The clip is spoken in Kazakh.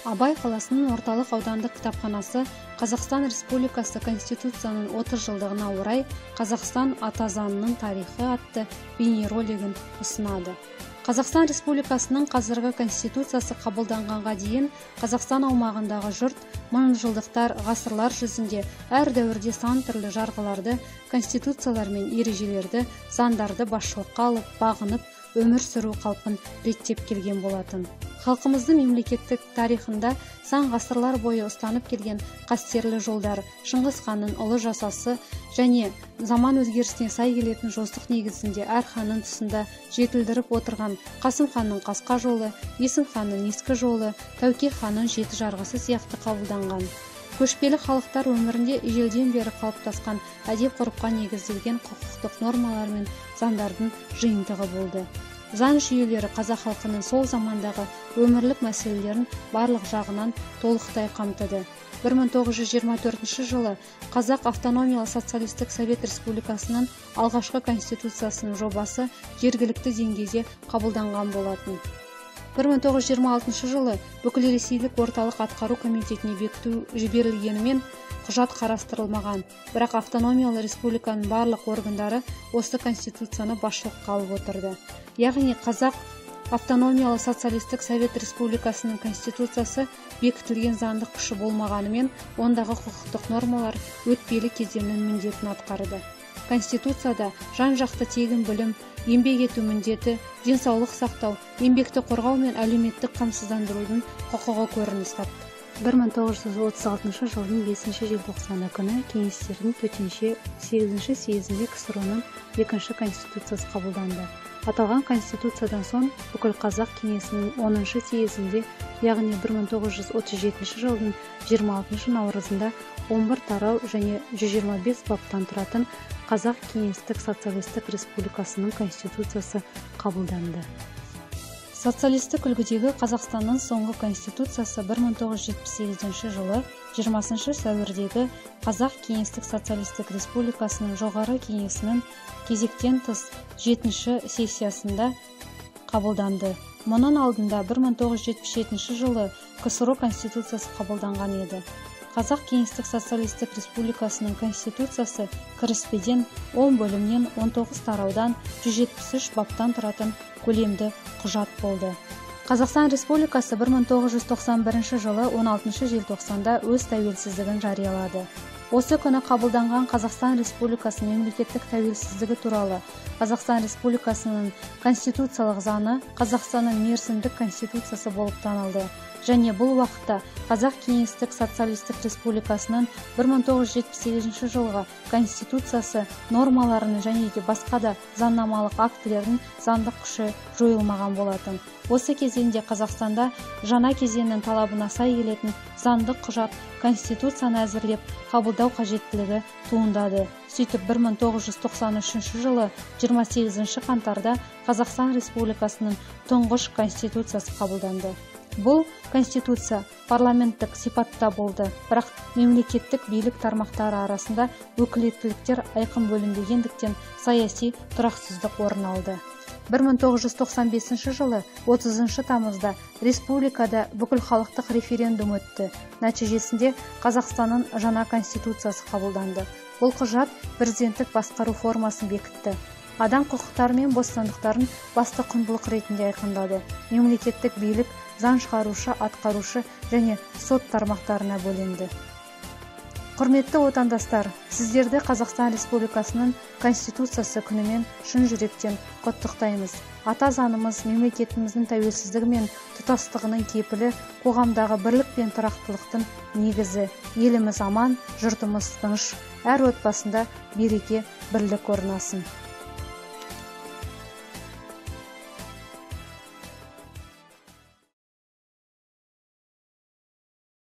Абай қаласының орталық аудандық кітапханасы Қазақстан Республикасы Конституциясының 30 жылдығына орай «Қазақстан ата заңының тарихы» атты бейнеролигін ұсынады. Қазақстан Республикасының қазіргі Конституциясы қабылданғанға дейін Қазақстан аумағындағы жұрт мыңжылдықтар, ғасырлар жүзінде әр дәуірде сан түрлі жарғыларды, конституциялар мен ережелерді, заңдарды басшылыққа алып, бағынып, өмір сүру қалпын реттеп келген болатын. Халқымыздың мемлекеттік тарихында сан ғасырлар бойы ұстанып келген қастерлі жолдар, Шыңғыс ханның ұлы жасасы және заман өзгерісіне сай келетін жосық негізінде әр ханның тұсында жетілдіріп отырған Қасым ханның қасқа жолы, Есім ханның ескі жолы, Тәуке ханның жеті жарғысы сияқты қабылданған. Көшпелі халықтар өмірінде ежелден бері қалыптасқан әдеп-ғұрыпқа негізделген құқықтық нормалар мен заңдардың жиынтығы болды. Заң жүйелері қазақ халқының сол замандағы өмірлік мәселелерін барлық жағынан толықтай қамтыды. 1924 жылы Қазақ Автономиялы Социалистік Совет Республикасының алғашқы конституциясының жобасы жергілікті деңгейде қабылданған болатын. 1926 жылы Бүкілресейлік орталық атқару комитетіне бекіту жіберілгенімен құжат қарастырылмаған, бірақ автономиялы республиканың барлық органдары осы конституцияны басшылыққа алып отырды. Яғни Қазақ Автономиялы Социалистік Совет Республикасының конституциясы бекітілген заңдық күші болмағанымен, ондағы құқықтық нормалар өтпелі кезеңнің міндетін атқарды. Конституцияда жан-жақты тегін білім, еңбек ету міндеті, денсаулық сақтау, еңбекті қорғау мен әлеуметтік қамсыздандырудың құқығы көрініс тапты. 1936 жылдың 5 желтоқсаны күні кеңестердің төтенше 8 съезінде КСРО-ның екінші конституциясы қабылданды. Аталған конституциядан соң Бүкіл Қазақ кеңесінің 10 съезінде, яғни 1937 жылдың 26 наурызында 11 тарау және 125 баптан тұратын Қазақ Кеңестік Социалистік Республикасының конституциясы қабылданды. Социалистік үлгідегі Қазақстанның соңғы конституциясы 1978 жылы 20 сәуірдегі Қазақ Кеңестік Социалистік Республикасының Жоғары Кеңесінің кезектен тыс 7 сессиясында қабылданды. Мұның алдында 1977 жылы КСРО Конституциясы қабылданған еді. Қазақ Кеңестік Социалистік Республикасының Конституциясы кіріспеден 10 бөлімнен, 19 тараудан, 173 баптан тұратын көлемді құжат болды. Қазақстан Республикасы 1991 жылы 16 желтоқсанда өз тәуелсіздігін жариялады. Осы күні қабылданған Қазақстан Республикасының мемлекеттік тәуелсіздігі туралы Қазақстан Республикасының конституциялық заңы Қазақстанның мерзімдік конституциясы болып танылды. Және бұл уақытта Қазақ Кеңестік Социалистік Республикасының 1978 жылғы конституциясы нормаларының және де басқа да заңнамалық актілердің заңдық күші жойылмаған болатын. Осы кезеңде Қазақстанда жаңа кезеңнің талабына сай келетін заңдық құжат, конституцияны әзірлеп қабылдау қажеттілігі туындады. Сөйтіп 1993 жылы 28 қаңтарда Қазақстан Республикасының тұңғыш конституциясы қабылданды. Бұл конституция парламенттік сипатта болды, бірақ мемлекеттік билік тармақтары арасында өкілеттіліктер айқын бөлінбегендіктен саяси тұрақсыздық орын алды. 1995 жылы 30 тамызда республикада бүкілхалықтық референдум өтті. Нәтижесінде Қазақстанның жаңа конституциясы қабылданды. Бұл құжат президенттік басқару формасын бекітті. Адам құқықтары мен бостандықтарын басты құндылық ретінде айқындады. Мемлекеттік билік заң шығарушы, атқарушы және сот тармақтарына бөлінді. Құрметті отандастар, сіздерді Қазақстан Республикасының Конституциясы күнімен шын жүректен құттықтаймыз. Ата заңымыз мемлекетіміздің тәуелсіздігі мен тұтастығының кепілі, қоғамдағы бірлік пен тұрақтылықтың негізі. Еліміз аман, жұртымыз тыныш, әр отбасында береке, бірлік орнасын.